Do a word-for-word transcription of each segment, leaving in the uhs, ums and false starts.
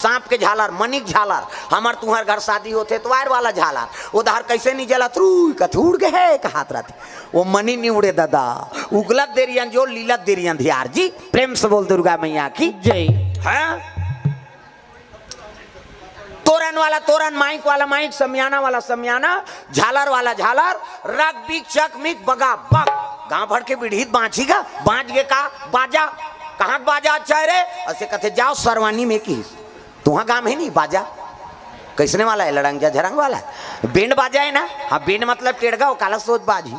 सांप के झालर, मनी के झालर, हमर तुंहर घर शादी होथे, एतवार वाला झालर, ओ डहर कइसे नइ जलत, रुई कथे उड़ गे हे, कहात रथे। ओ मनी नइ उड़े ददा, उगलत देरियन जो लीलत देरियन धियार जी। प्रेम से बोल दुर्गा मैया की। जय। हैं? तोरन वाला तोरन, माइक वाला माइक, समियाना वाला समियाना, झालर वाला झालर, रग बिक चक मिक बगा बग। गांव भर के बिढ़ीत बांची गा, बांच गे का बाजा, कहाँ के बाजा अच्छा हे रे? अइसे कथे, जाव सरवानी में किहिस। तुंहर गांव हे नहीं बाजा? कइसने वाला हे? लड़ंग झझरंग वाला हे। बेंड बाजा हे ना? हाँ, बेंड मतलब टेड़गा, ओ काला सोज बाजही।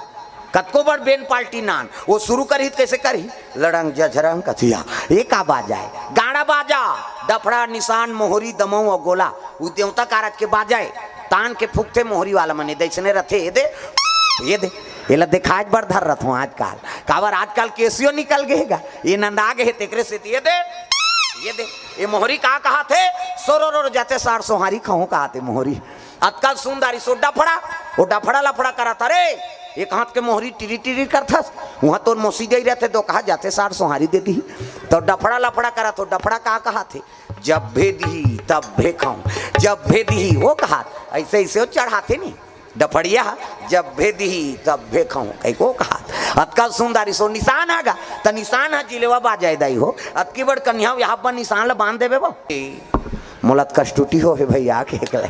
कतको बड़ बेंड पार्टी नान, ओ सुरू करही त कइसे करही? लड़ंग झझरंग कथिया। ए का बाजा हे? गाड़ा बाजा, डफड़ा, निसान, मोहरी, दमऊ अउ गोला। उ देवता कारज के बाजा हे। तान के फूंकथे मोहरी वाला मन, ए दइसने रथे, ए दे, ए दे। एला देखाय बर धर रथों आजकाल। काबर आजकाल केसियो निकल गे हे गा। ए नंदा गे हे तेकरे सेती ए दे, ए दे। ए मोहरी का कहाथे? सोरो रो जाते सार सोहारी खाहूं कहाथे मोहरी। अतका सुंदर इसो डफड़ा, ओ डफड़ा लफड़ा करत हे रे। एक हाथ के मोहरी टिरी टिरी करथस, उहां तोर मौसी गई रथे तो कहा जाते सार सोहारी दे दिही। तो डफड़ा लफड़ा करत हो, डफड़ा का कहाथे? जब भे दिही तब भे खाऊं, जब भे दिही ओ कहात, अइसे अइसे ओ चढ़ाथे नहीं। डफड़िया, जब भे दिही तब भे खाऊं, कहिके ओ कहात। अतका सुंदर इसो निसान आगा, त निसान ह जिलेवा बाजा ए दाई हो। अतकी बड़ कन्या हो, यहाँ पर निसान ल बांध देबे बो। मोला त कष्टुटी हो हे भैया के एकले।